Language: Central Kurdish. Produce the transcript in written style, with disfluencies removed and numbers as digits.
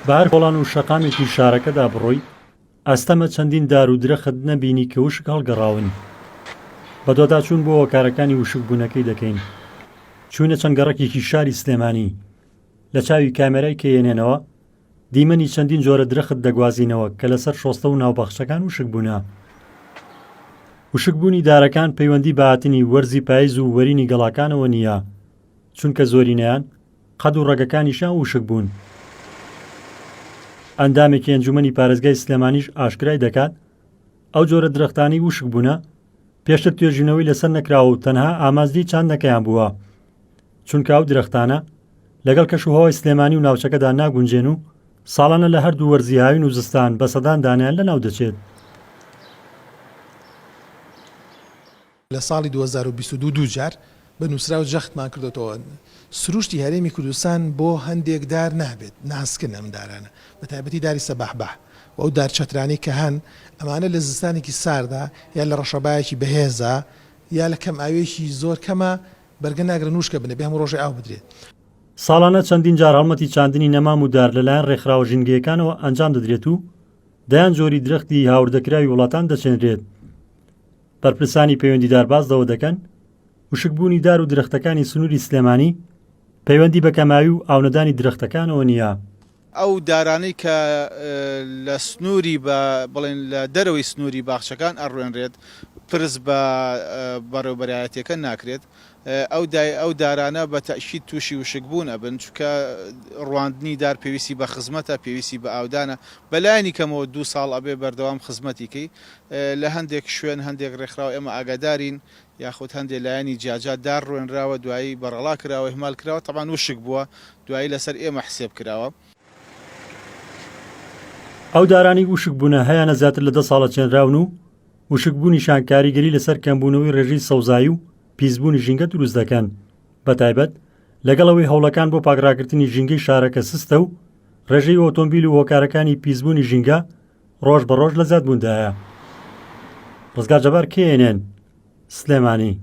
بە هەر کۆڵان و شەقامێکی شارەکەدا بڕۆی، ئەستەمە چەندین دار و درەخت نەبینی کە وشک هەڵگەڕاون. بەدواداچوون بۆ هۆکارەکانی وشکبوونەکەی دەکەین. چووینە چەند گەڕەکێکی شاری سلێمانی. لە چاوی کامێرای کەیەنێنەوە، دیمەنی چەندین جۆرە درەخت دەگوازینەوە کە لەسەر شۆستە و ناوباخچەکان وشک بوونە. وشکبوونی دارەکان پەیوەندی بە هاتنی وەرزی پایز و وەرینی گەڵاکانەوە نییە، چونکە زۆرینەیان قەد و ڕەگەکانیشیان وشک بوون. ئەندامێکی ئەنجومەنی پارێزگای سلێمانیش ئاشکرای دەکات، ئەو جۆرە درەختانەی وشک بوونە پێشتر توێژینەوەی لەسەر نەکراوە و تەنها ئامانجی چاندنەکەیان بووە، چونکە ئەو درەختانە لەگەڵ کەشوهەوای سلێمانی و ناوچەکەدا ناگونجێن و ساڵانە لە هەردوو وەرزی هاوین و زستان بە سەدان دانەیان لەناو دەچێت. لە ساڵی 2022 دوو جار بە نووسراو جەختمان کردۆتەوە سروشتی هەرێمی کوردستان بۆ هەندێک دار نابێت ناسکن ئەم دارانە بە تایبەتی داری سەباحباح و ئەو دار چەترانەی کە هەن ئەمانە لە زستانێکی ساردا یا لە ڕەشەبایەکی بەهێزا یا لە کەم ئاوێکی زۆر کەمە بەرگە ناگرن وشکە بن دەبێ هەموو ڕۆژێ ئاو بدرێت. ساڵانە چەندین جار هەڵمەتی چاندنی نەمام و دار لەلایەن ڕێکخراوە ژینگەیەکانەوە ئەنجام دەدرێت و دەیان جۆری درەختی هاوردەکراوی وڵاتان دەچێنرێت. بەرپرسانی پەیوەندیدار باس لەوە دەکەن، وشکبوونی دار و درەختەکانی سنووری سلێمانی پەیوەندی بە کەماوی و ئاونەدانی درەختەکانەوە نییە. ئەو دارانەی کە لە سنووری بە بڵێن لە دەرەوەی سنووری باخچەکان ئەڕوێنرێت پرس بە بەڕێوبەرایەتیەکە ناکرێت ئەو دای ئەو دارانە بە تەئکید تووشی وشکبوون ئەبن چونکە ڕواندنی دار پێویستی بە خزمەتە پێویستی بە ئاودانە بەلایەنی کەمەوە دوو ساڵ ئەبێ بەردەوام خزمەتی کەی لە هەندێک شوێن هەندێک ڕێکخراو ئێمە ئاگادارین یاخود هەندێ لایەنی جیاجا دار ڕوێنراوە دوایی بەڕەڵا کراوە ئیهمال کراوە تەبعەن وشک بووە دوایی لەسەر ئێمە حسێب کراوە. ئەو دارانەی وشک بوونە هەیانە زیاتر لە دە ساڵە چێنراون و وشکبوونیشیان کاریگەری لەسەر کەمبوونەوەی ڕێژەی سەوزایی و پیسبوونی ژینگە دروست دەکەن بەتایبەت لەگەڵ ئەوەی هەوڵەکان بۆ پاکڕاگرتنی ژینگەی شارەکە سستە و ڕێژەی ئۆتۆمبیل و هۆکارەکانی پیسبوونی ژینگە ڕۆژ بە ڕۆژ لە زیادبووندایە. ڕزگار جەبار KNN، سلێمانی.